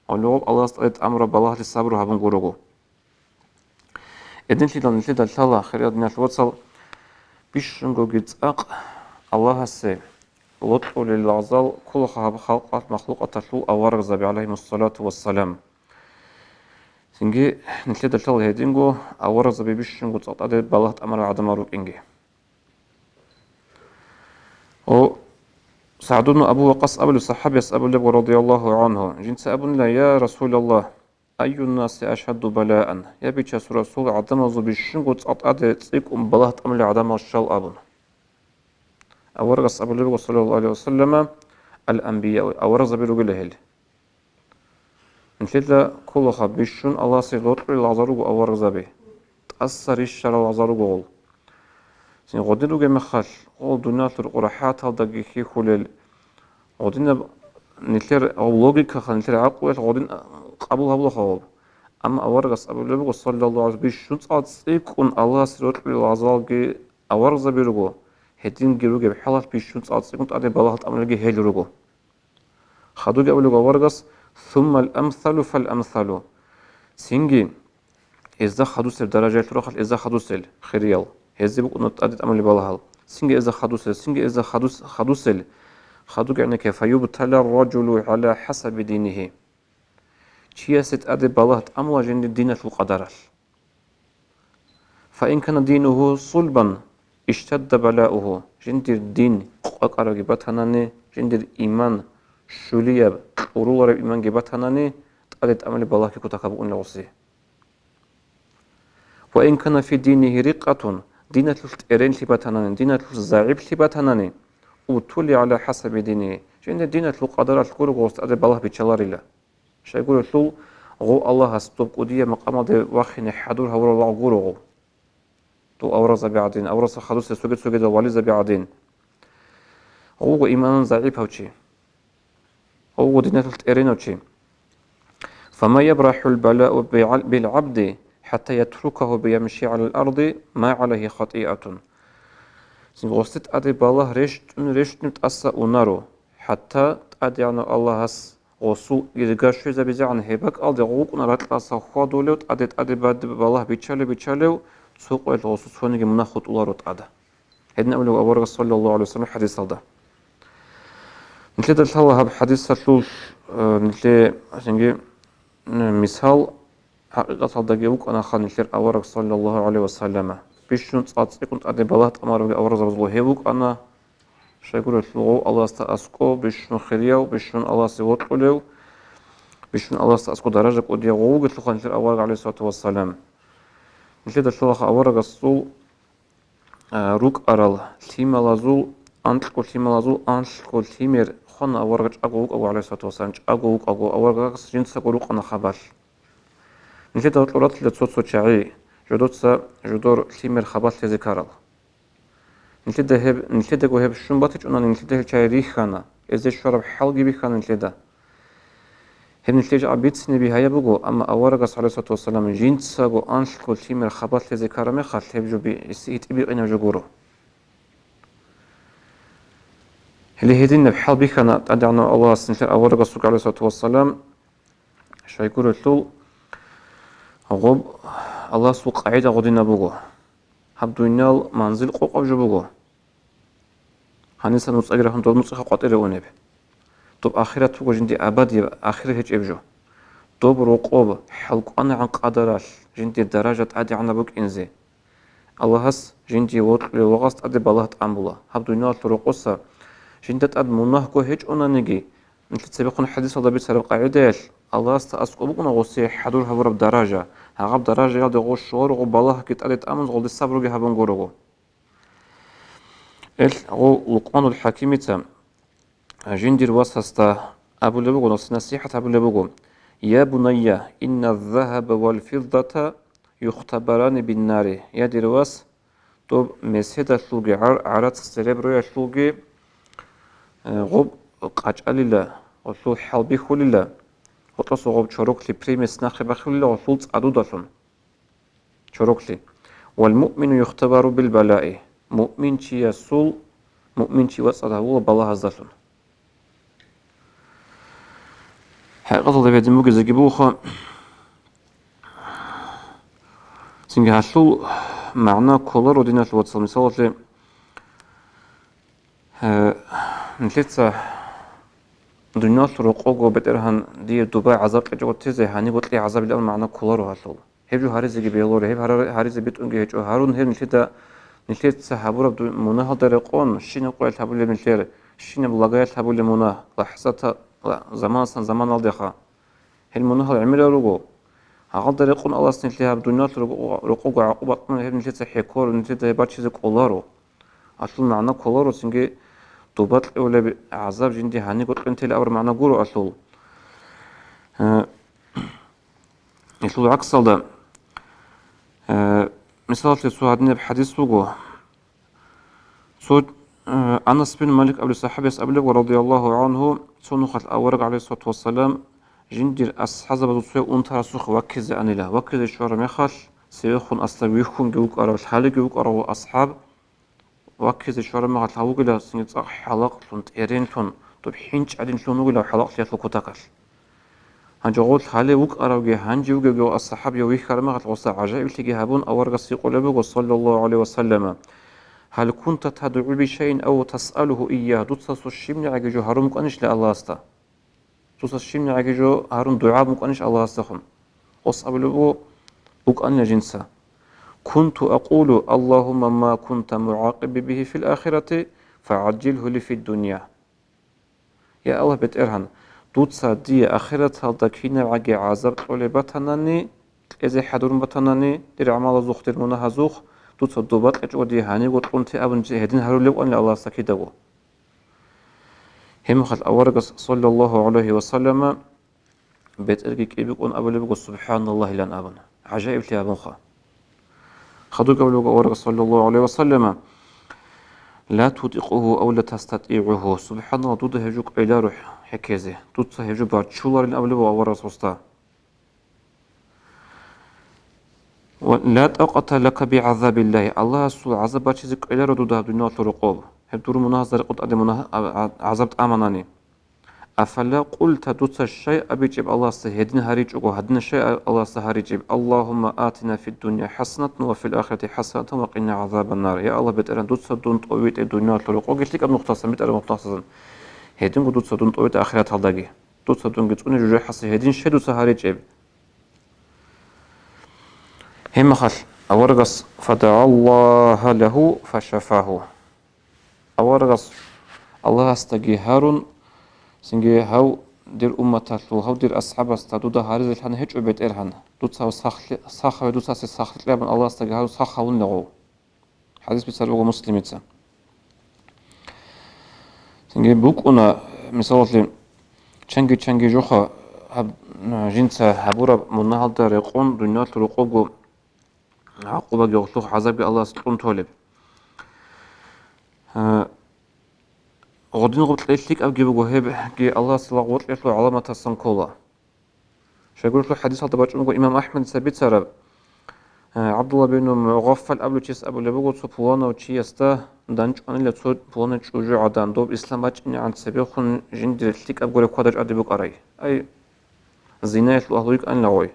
Гьале гъоб Аллагьас тӀаде тӀамураб балагьалъе сабру гьабун гурого. Гьединлъидал нилъеда лъала, хириял диналъул вацал, бищунгоги цӀакъ Аллагьасе вокьулел лагъзал кколаха гьаб халкъалъ, махлукъаталъул аварагзаби, гӀалайгьимуссалату вассалам. Цинги нилъеда лъала гьединго аварагзаби бищунго цӀакъ тӀаде балагь тӀамарал гӀадамал рукӀинги. О, СагӀдубну Абу Вакъас абулев сахӀабияс абулеб ва радияллагьу гӀангьу, жинца абунила: «Я Расулаллагь, айюннаси ашадду балаан?» Я Бичасул Расул, гӀадамазул бищунго цӀакъ тӀаде цӀикӀкӀун балагь тӀамулел гӀадамал щал абун. Аварагас абулеб буго, саллаллагьу гӀалайгьи ва саллама: «Ал-анбияу», аварагзаби ругила гьел. Нилъеда кколаха бищун Аллагьасе вокьулел лагъзал руго аварагзаби, тӀаса рищарал лагъзал руго гъол. Цин гъодин ругеб мехалъ, гъол дуниялалъул рахӀаталдаги хьихьулел, Гъодинаб нилъер гъоб логикаха, нилъер гӀакълуялъ гъодин къабул гьабулаха гъоб. Амма аварагас абулеб буго, саллаллагьу гӀалайгьи, бищун цӀакъ цӀикӀкӀун Аллагьасе рокьулел гъазалги аварагзаби руго, гьединги ругеб хӀалалъ бищун цӀакъ цӀикӀкӀун тӀаде балагьал тӀамулелги гьел руго. Хадуги абулеб аварагас, «Суммал амсалу фал амсалу». Цинги гьезда хадусел даражаялъул рахъалъ гьезда хадусел хириял, гьезде букӀуна тӀаде тӀамулел балагьал. Цинги гьезда хадусел, цинги гьезда хадус-, хадусел. Хадуги гӀенекке, «Фаюбтала ар-ражулу гӀала хӀасаби динихи». Чиясе тӀаде балагь тӀамула жиндир диналъул къадаралъ. «Фаин кана динуху сулбан, иштадда балауху». Жиндир дин къвакӀарабги батанани, жиндир иман щулияб, кьурулараб иманги батанани, тӀаде тӀамулеб балагьги кутакаб букӀунила гъуси. «Ва ин кана фи динихи рикъатун», диналъулъ тӀеренлъи батанани, диналъулъ загӀиплъи батанани, «убтули гӀала хӀасаби динихи», жиндир диналъул къадаралъ гурого гъос тӀаде балагь биччаларила. Щайгурелъул гъов Аллагьас доб кӀудияб макъамалде вахине хӀадур гьавурал лагъ гуро гъов. Дов аварагзаби гӀадин, аварагасда хадусел цоги-цогидал вализаби гӀадин. Гъов вуго иманан загӀипав чи. Гъов вуго диналъулъ тӀеренав чи. «Фама ябрахӀул балау бигӀал-, билгӀабди, хӀатта ятрукагьу ямши гӀалал арди ма гӀалайгьи хатӀиатун». Цинги гъосде тӀаде балагь рещтӀун-рещтӀун тӀаса унаро, хӀатта ТӀадегӀанав Аллагьас гъосул ирга щвезабизегӀан гьеб бакӀалде гъов вукӀуна ракьалдаса хьвадулев, тӀаде-тӀаде бад-, балагь биччалев-биччалев, цо къоялъ гъосул цониги мунагь хутӀуларо тӀада. Гьедин абулеб аварагас, саллаллагьу гӀалайгьи вассалам, хӀадисалда. Нилъеда лъала гьаб хӀадисалъул, э, нилъе, цинги, э, мисал, хӀакъикъаталдаги вукӀанаха нилъер авараг, саллаллагьу гӀалайгьи вассаллама. Бищун цӀакъ цӀикӀкӀун тӀаде балагь тӀамарабги аварагзабазул гьев вукӀана. Щайгурелъул гъов Аллагьасда аскӀов, бищун хирияв, бищун Аллагьасе вокьулев, бищун Аллагьасда аскӀов даража кӀудияв гъов вугелъулха нилъер авараг, гӀалайгьиссалату вассалам. Нилъеда лъалаха аварагасул, а, рукӀарал лъималазул, анкьго лъималазул анлъго лъимер хвана авараг чӀаго вукӀаго, гӀалайгьиссалату вассалам, чӀаго вукӀаго аварагас жинцаго рукъана хабалъ. Нилъеда гьоркьор ратила цо-цо чагӀи, жодоца жодор лъимер хабалъ лъезе ккарал. Нилъеда гьеб, нилъедаго гьеб щун батичӀунани, нилъеда гьел чагӀи рихьана, гьезде щвараб хӀалги бихьана нилъеда. Гьеб нилъее жакъа бицине бигьаяб буго, амма аварагас, гӀалайгьиссалату вассалам, жинцаго анлъго лъимер хабалъ лъезе ккараб мехалъ, гьеб жо би-, гьитӀинаб жо гуро. Гьеле гьединаб хӀал бихьана ТӀадегӀанав Аллагьас нилъер аварагасухъе, гӀалайгьиссалату вассалам, щайгурелъул гъоб Аллагьасул къагӀида гъодинаб буго. Гьаб дуниял манзил къокъаб жо буго. Гьаниса нуцӀаги рахун доб нуцӀихъа къватӀире унеб. Доб ахират буго жинди абадияб ахират гьечӀеб жо. Доб рокъоб хӀалкӀванагӀан къадаралъ жинди даража тӀадегӀанаб букӀинзе. Аллагьас жинди вокьулев вагъас тӀаде балагь тӀамула. Гьаб дуниялалъул рокъоса жинда тӀад мунагьго гьечӀонаниги, нилъер цебехун хӀадисалда бицараб къагӀидаялъ, Аллагьасда аскӀоб букӀуна гъосие хӀадур гьабураб даража. Гьагъаб даражаялде гъо щугъаруго балагьги тӀаде тӀамун гъолде сабруги гьабун гурого. Эл гъо Лукъманул ХӀакимица жиндир васасда абулеб буго, насихӀат гьабулеб буго: «Я бунайя, инна ззагьаба вал фиддата юхтабарани биннари». Я дир вас, доб меседалъулги гӀар-, гӀарац сереброялъулги, э, гъоб къачӀалила, гъолъул хӀалбихьулила, гъоркьосул гъоб чороклъи примес нахъе бахъулила гъолъул цӀадудалъун. Чороклъи. «Вал муъмину юхтабару бил балаи». Муъминчиясул, муъминчи вацӀцӀад гьавула балагьаздалъун. ХӀакъикъаталда гьедин бугезеги бугоха. Цинги гьалъул магӀна кколаро, диналъул вацал, мисалалъе, э, нилъеца дуниялалъул рокъого, БетӀергьан, дие дуба гӀазаб кьечӀого тезе, гьаниб бокьи гӀазаб илан магӀна кколаро гьалъул. Гьеб жо гьаризеги бегьуларо, гьеб гьара-, гьаризе битӀунги гьечӀо. Гьарун гьеб нилъеда, нилъеца гьабураб ду-, мунагьалда рекъон, щинаб къоялъ гьабулеб нилъер, щинаб лагаялъ гьабулеб мунагь, лахӀзата-, ла-, заманасан заманалдеха. Гьел мунагьал гӀемерал руго. Гьагъалда рекъон Аллагьас нилъее гьаб дуниялалъул рокъо-, рокъого гӀакъуба кьун гьеб нилъеца хӀеккор, нилъеда гьеб бачизе кӀоларо. Алъул магӀна кколаро, цинги дуба кьевлеб гӀазаб жинди гьаниго кьун тела абураб магӀна гуро алъул. Э, Гьелъул гӀаксалда, э, мисалалъе, цо гьадинаб хӀадис буго. Цо Э, Анас бин Малик абулев сахӀабияс абулеб ва радияллагьу гӀангьу, цо нухалъ авараг, гӀалайгьиссалату вассалам, жиндир асхӀабзабазул цояв унтарасухъе ваккизе анила. Ваккизе щвараб мехалъ, цевехун асда вихьунги вукӀарав, лъалеги вукӀарав асхӀаб, ваккизе щвараб мехалъ гьав вугила цинги цӀакъ хӀалакълъун, тӀеренлъун, доб хӀинчӀ гӀадинлъун вугила хӀалакълъиялъул кутакалъ. Гьанже гъолъ гьале вукӀаравги, гьанже вугевги ва асхӀабияв вихьараб мехалъ гъоса гӀажаиблъиги гьабун, аварагас гьикъулеб буго, саллаллагьу гӀалайгьи ва саллама: «Гьал кунта тадгӀу бишайин ав тасъалугьу иягь?» Дуца цо щибнигӀаги жо гьарун букӀанищила Аллагьасда? Дуца щибнигӀаги жо гьарун дугӀа букӀанищ Аллагьасдехун? Гъос абулеб буго: «БукӀанила жинца. Кунту акъулу: Аллагьумма ма кунта мугӀакъиби бигьи фил ахирати, фагӀаджжилгьу ли фид дунья». Я Аллагь БетӀергьан, дуца дие ахираталда кинабгӀаги гӀазаб кьолеб батанани, кьезе хӀадурун батанани, дир гӀамалазухъ, дир мунагьазухъ, дуца доба кьечӀого дие гьанибго кьунте абун, гьедин гьарулев вукӀанила Аллагьасда кидаго. Гьеб мехалъ аварагас, саллаллагьу гӀалайгьи ва саллама, бетӀерги кӀибикӀун абулеб буго: «СубхӀаналлагьилан», – абун. ГӀажаиблъи гьабунха. Хадуб абулеб буго аварагас, саллаллагьу гӀалайгьи ва саллама: «Ла тутӀикъугьу ав ла тастатӀигӀугьу». СубхӀаналлагь, дуда гьеб жо кӀвеларо хӀеккезе, дуца гьеб жо баччуларин абулеб буго аварагас гъосда. «Ва ла тӀакъата лака бигӀазабиллагьи», Аллагьасул гӀазаб бачизе кӀвеларо дуда гьаб дуниялалъул рокъоб, гьеб дур мунагьазда рекъон тӀаде мунагь-, а-, а-, гӀазаб тӀаманани. «Афала къулта», дуца щай абичӀеб Аллагьасда гьедин гьаричӀого, гьадинаб щай а-, Аллагьасда гьаричӀеб: «Аллагьумма атина фид дунья хӀасанатан ва фил ахирати хӀасанатан ва къина гӀазабан нар». Я Аллагь БетӀергьан, дуца дун тӀовитӀе дуниялалъул рокъоги лъикӀаб нухтасан, битӀараб нухтасазан. Гьединго дуца дун тӀовитӀе ахираталдаги. Дуца дунги цӀуне жужахӀасе гьедин щай дуца гьаричӀеб? Гьеб мехалъ аварагас: «ФадагӀаллагьа лагьу фашафагьу». Аварагас Аллагьасдаги гьарун, цинги: «Гьав дир умматалъул, гьав дир асхӀабасда дуда гьаризе лъана гьечӀо, БетӀергьан. Дуца гьав сахлъи-, сахаве дуцасе сахлъи кьабун Аллагьасдаги гьарун сах гьавунила гъов». ХӀадис бицараб буго Муслимица. Цинги букӀуна, мисалалъе, чанги-чанги жоха гьаб-, жинца гьабураб мунагьалда рекъон дуниялалъул рокъобго гӀакъубаги гъолъухъ гӀазабги Аллагьас кьун толеб. Гъодин гъоб кьей лъикӀабги буго, гьебги Аллагьасул лагъ-, гъоркьелъул гӀаламатасан ккола. Щайгурелъул хӀадисалда бачӀун буго имам АхӀмадица бицараб, э, ГӀабдулла бин Мугъаффал абулев чияс абулеб буго, цо пуланав чиясда данчӀванила цо пуланай чӀужугӀадан, доб ислам бачӀинегӀан цебехун жиндир лъикӀаб гуреб хьвада-чӀвади букӀарай. Ай, зинаялъул агьлу йикӀанила гъой.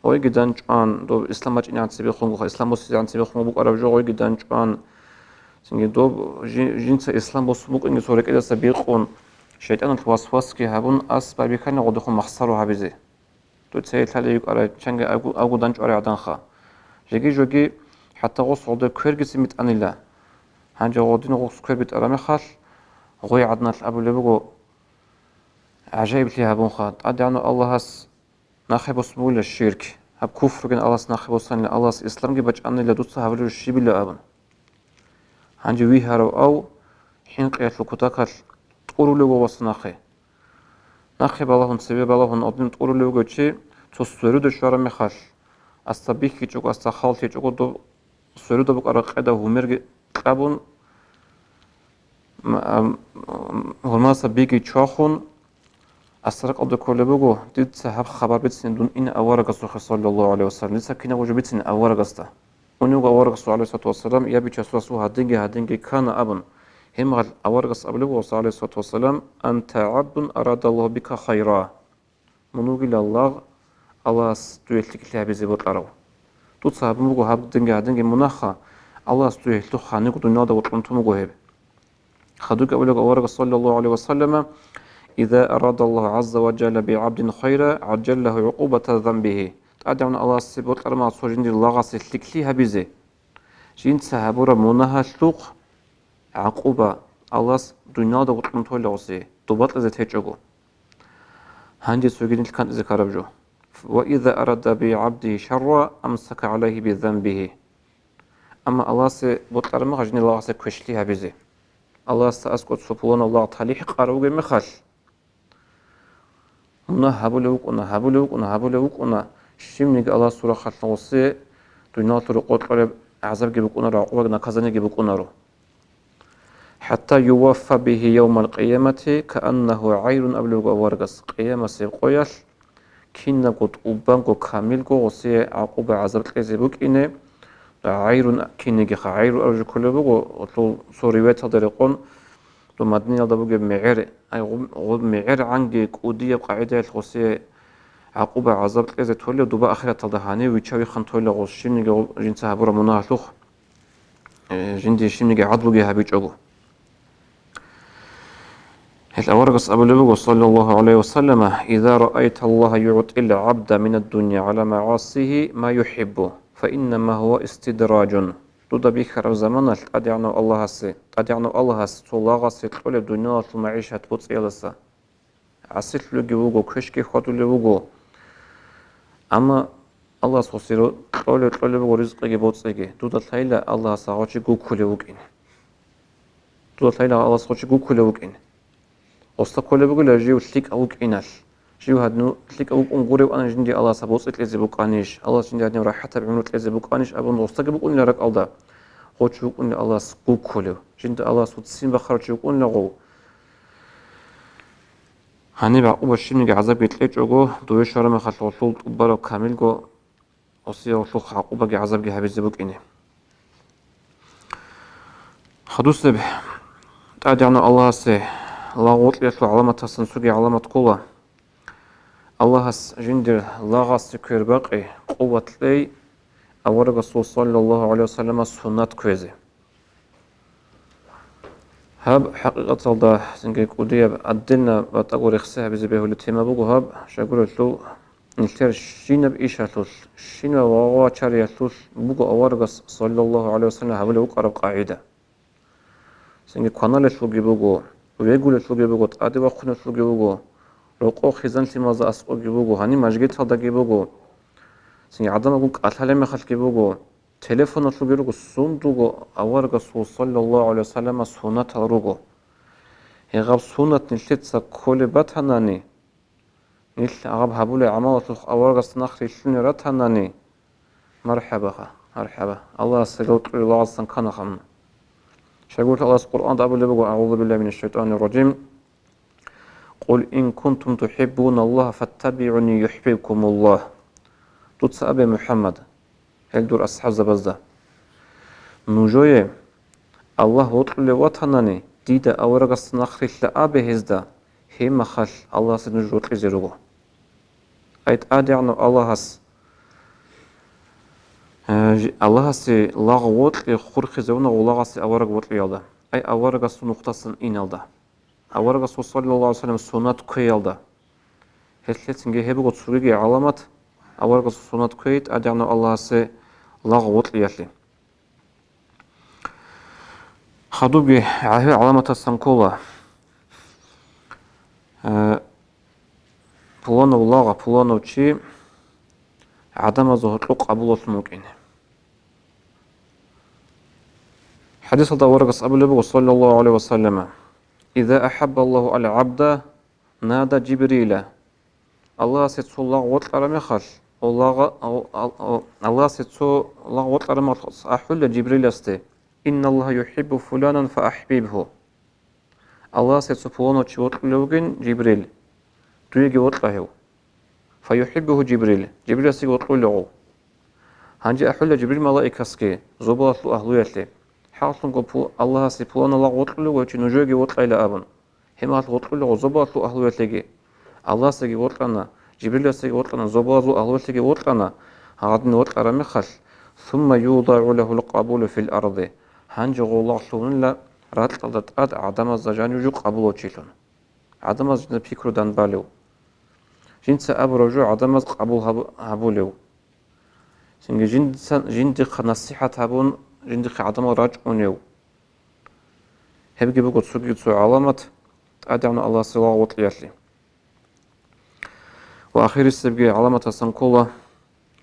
Гъойги данчӀван, доб ислам бачӀинегӀан цебехунго, ислам босизегӀан цебехунго букӀараб жо гъойги данчӀван. Цинги доб жи-, жинца ислам босун букӀинги цо рекӀелдаса бикъун, шайтӀаналъ васвасги гьабун, ас байбихьани гъодехун махсаро гьабизе. Дуца гьей лъалеб йикӀарай, чанги авгу-, авгу данчӀварай гӀаданха. Жеги-жоги хӀатта гъос гъоде квергицин битӀанила. Гьанже гъодин гъос квер битӀараб мехалъ, гъой гӀаданалъ абулеб буго, гӀажаиблъи гьабунха, ТӀадегӀанав Аллагьас нахъе босун бугила ширк, гьаб куфругин Аллагьас нахъе босанила, Аллагьас исламги бачӀанила, дуца гьабулеб жо щибила абун. Гьанже вигьарав ав хӀинкъиялъул кутакалъ тӀурулев вуго васа нахъе. Нахъе балагьун, цеве балагьун гьадин тӀурулев вуго чи, цо сверуда щвараб мехалъ, асда бихьичӀого, асда халлъичӀого доб сверуда букӀараб къеда гьумерги кьабун, м-, ам, м, гьурмаса биги чвахун, асда ракӀалда кколеб буго, дица гьаб хабар бицине дун ин аварагасухъе, саллаллагьу гӀалайгьи ва саллам, дица кинабго жо бицине аварагасда. Унев вуго аварагасул, гӀалайгьиссалату вассалам, я Бичасул Расул, гьадинги, гьадинги ккана абун. Гьебмехалъ аварагас абулеб буго, гӀалайгьиссалату вассалам: «Анта гӀабдун арадаллагьу бика хайра». Мун вугила лагъ Аллагьас дуе лъикӀлъи гьабизе бокьарав. Дуца гьабун буго гьадинги, гьадинги мунагьха, Аллагьас дуе гьелъухъ гьаниго дуниялда вокьун тун буго гьеб. Хадубги абулеб аварагас, саллаллагьу гӀалайгьи ва саллама: «Иза арадаллагьу гӀазза ва жалла би гӀабдин хайра, гӀажжала лагьу гӀукъубата занбигьи». ТӀадегӀанав Аллагьасе бокьараб мехалъ цо жиндир лагъасе лъикӀлъи гьабизе, жинца гьабураб мунагьалъухъ гӀакъуба Аллагьас дуниялда вокьун тола гъосе, доба кьезе течӀого. Гьанже цоги нилъ кантӀизе ккараб жо. «Ва иза арада би гӀабдигьи шарра, амсака гӀалайгьи би занбигьи». Амма Аллагьасе бокьараб мехалъ жиндир лагъасе квешлъи гьабизе. Аллагьасда аскӀов цо пуланав лагъ талихӀ къарав вугеб мехалъ, мунагь гьабулев вукӀуна, гьабулев вукӀуна, гьабулев вукӀуна, щивниги Аллагьасул рахъалъ гъосе дуниялалъул рокъор кьолеб гӀазабги букӀунаро, гӀакъубаги, наказаниеги букӀунаро. حتى يوفى به يوم القيامة كأنه عير абулеб буго аварагас, къиямасеб къоялъ кинабго тӀубанго камилго гъосие гӀакъуба-гӀазаб кьезе букӀине, гӀайрун кинигиха, гӀайру аружи кколеб буго, гьелъул цо риваяталда рекъон, дов Мадинаялда бугеб мегӀер, ай, гъуб-, гъуб-, мегӀергӀанги кӀудияб къагӀидаялъ гъосие гӀакъуба-гӀазаб кьезе толев доба ахираталда, гьанив вичча-виххун толев гъос щибниги гъуб-, жинца гьабураб мунагьалъухъ, э, жиндие щибниги гӀадлуги гьабичӀого. Гьел аварагас абулеб буго, саллаллагьу гӀалайгьи ва саллама: إذا رأيت الله يعطي العبد من الدنيا على معاصيه ما يحب، فإنما هو استدراج. Дуда бихьараб заманалъ ТӀадегӀанав Аллагьасе, ТӀадегӀанав Аллагьас цо лагъасе кьолеб дуниялалъул магӀишат боцӀиялдаса. ГӀасилъулевги вуго, квешги хьвадулев вуго. Амма Аллагьас гъосие кьолев-кьолеб буго ризкъиги боцӀиги. Дуда лъайла Аллагьас гьав чи гуккулев вукӀин. Дуда лъайла Аллагьас гъав чи гуккулев вукӀин. Гъосда кколеб бугила жив лъикӀав вукӀиналъ. Жив гьадин лъикӀав вукӀун гурев ана жиндие Аллагьас боцӀи кьезе букӀанищ, Аллагьас жиндие гьадин рахӀатаб гӀумру кьезе букӀанищ абун гъосдаги букӀунила ракӀалда. Гъов чи вукӀунила Аллагьас гуккулев. Жинда Аллагьас ццин бахъарав чи вукӀунила гъов. Гьаниб гӀакъуба щибниги гӀазабги кьечӀого, дове щвараб мехалъ гъолъул тӀубараб камилго осиялъухъ гӀакъубаги гӀазабги гьабизе букӀине. Хадусеб ТӀадегӀанав Аллагьасе лагъ-гъоркьиялъул гӀаламатасан цоги гӀаламат ккола. Аллагьас жиндир лагъасе квербакъи, къуват кьей аварагасул саллаллагьу гӀалайгьи ва саллама суннат кквезе. Гьаб хӀакъикъаталда цинги кӀудияб, отдельно батӀаго рехсей гьабизе бегьулеб тема буго гьаб, щайгурелъул нилъер щинаб ишалъулъ, щинаб вагъвачариялъулъ буго аварагас, саллаллагьу гӀалайгьи ва саллам, гьабулеб букӀараб къагӀида. Цинги кваналелъулги буго, вегулелъулги буго, тӀаде вахъунелъулги буго, рокъов хъизан-лъималазда аскӀобги буго, гьаниб мажгиталдаги буго, цинги гӀадамалгун кӀалъалеб мехалъги буго, телефоналъулги руго, сундулго аварагасул саллаллагьу гӀалайгьи ва саллама суннатал руго. Гьеб гьаб суннат нилъеца кколеб батанани, нилъ гьаб гьабулеб гӀамалалъухъ аварагасда нахъ рилълъуне ратанани, мархӀабаха, мархӀаба. Аллагьасе рокьулел лагъасан кканаха мун. Щайгурелъул Аллагьас Къуръанда абулеб буго: أعوذ بالله من الشيطان الرجيم. قل إن كنتم تحبون الله فاتبعوني يحببكم الله. Дуца абе, МухӀаммад, гьел дур асхӀабзабазда: нужее Аллагь вокьулев ватанани, дида аварагасда нахъ рилълъа абе гьезда, гьеб мехалъ Аллагьасе нуж вокьизе руго. Ай ТӀадегӀанав Аллагьас, э, жи-, Аллагьасе лагъ вокьи хурхизавуна гъов лагъасе авараг вокьиялда. Ай аварагасул нухдасан иналда. Аварагасул, саллаллагьу гӀалайгьи ва саллам, суннат кквеялда. Гьелъецинги гьеб буго цогиги гӀаламат, аварагасул суннат кквей ТӀадегӀанав Аллагьасе лагъ вокьиялъе. Хадубги гьагьу гӀаламатасан ккола, э, пуланав лагъ, пуланав чи гӀадамазда гьоркьоб къабулалъун вукӀине. ХӀадисалда аварагас абулеб буго, саллаллагьу гӀалайгьи ва саллама: إذا أحب الله العبد نادى جبريل. Аллагьасе цо лагъ вокьараб мехалъ, о лагъ-, о, о, о, Аллагьасе цо лагъ вокьараб мехалъ ахӀула Жибриласде: إن الله يحب فلانا فأحببه. Аллагьасе цо пуланав чи вокьулев вугин, Жибрил, дуеги вокьа гьев. فيحبه جبريل, Жибриласеги вокьулев гъов. Гьанже ахӀула Жибрил малаикасги зобалалъул агьлуялъе: хӀакълъунго пу-, Аллагьасе пуланав лагъ вокьулев вуго чи, нужееги вокьайила абун. Гьеб мехалъ вокьулев гъов зобалалъул агьлуялъеги. Аллагьасеги вокьана, Жибриласеги вокьана, зобалазул агьлуялъеги вокьана, гьадин вокьараб мехалъ, ثم يوضع له القبول في الأرض. Гьанже гъов лагъ лъугьунила ракьалда тӀад гӀадамазда жанив жо къабулав чилъун. ГӀадамаз жинда пикру дандбалев. Жинца абураб жо гӀадамаз къабул гьаб-, гьабулев. Цинги жинца, жиндихъа насихӀат гьабун, жиндихъе гӀадамал рачӀунев. Гьебги буго цоги цо гӀаламат ТӀадегӀанав Аллагьасе лагъ вокьиялъе. Ва ахирисебги гӀаламатасан ккола,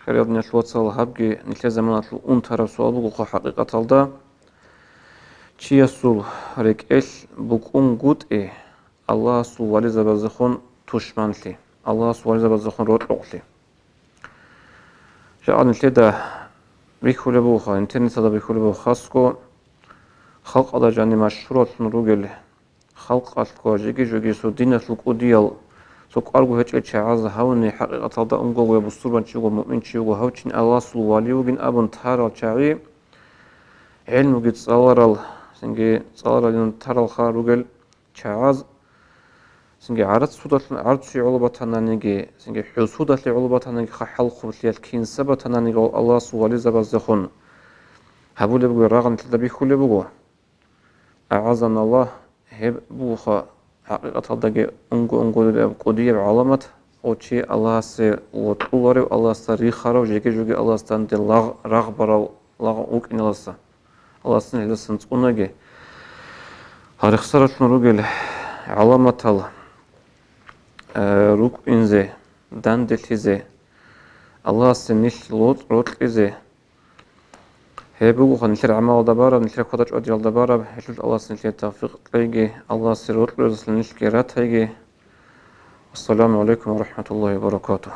хириял диналъул вацал, гьабги нилъер заманалъул унтараб суал бугоха хӀакъикъаталда: чиясул рекӀелъ букӀунгутӀи Аллагьасул вализабазехун тушманлъи, Аллагьасул вализабазехун рокьукълъи. Жакъа нилъеда бихьулеб бугоха, интернеталда бихьулеб буго хасго, халкъалда жаниб машгьураллъун ругел, халкъалъго жеги-жоги цо диналъул кӀудиял, цо кӀварго гьечӀел чагӀаз гьавни хӀакъикъаталда унгого я бусурбанчи вуго, муъминчи вуго, гьав чи Аллагьасул вали вугин абун тарал чагӀи, гӀелмуги цӀаларал, цинги цӀаларалин таралха ругел чагӀаз, цинги гӀарцудалъун гӀарцуе гӀоло батананиги, цинги хӀусудалъе гӀоло батананиги, хъахӀал хъублъиялъ кинса батананиги Аллагьасул вализабаздехун гьабулеб буго, рагъ нилъеда бихьулеб буго. АгӀазаналлагь, гьеб бугоха хӀакъикъаталдаги унго-унгояб кӀудияб гӀаламат, гъов чи Аллагьасе вокьуларев, Аллагьасда рихарав, жеги-жоги Аллагьасда данде лагъ-, рагъ барав, лагъ вукӀиналаса. Аллагьас гьелдасан цӀунаги. Гьарихсаралъун ругел гӀаламатал, э, рукӀинзе, данделъизе, Аллагьасе нилъ ло-, рокьизе, гьеб бугоха нилъер гӀамалалда бараб, нилъер квада чӀвадиялда бараб, гьелъул Аллагьас нилъее тавфикъ кьеги, Аллагьасе рокьулезулъ нилъги ратайги. Ассаламу гӀалайкум ва рахӀматуллагьи ва баракатугь.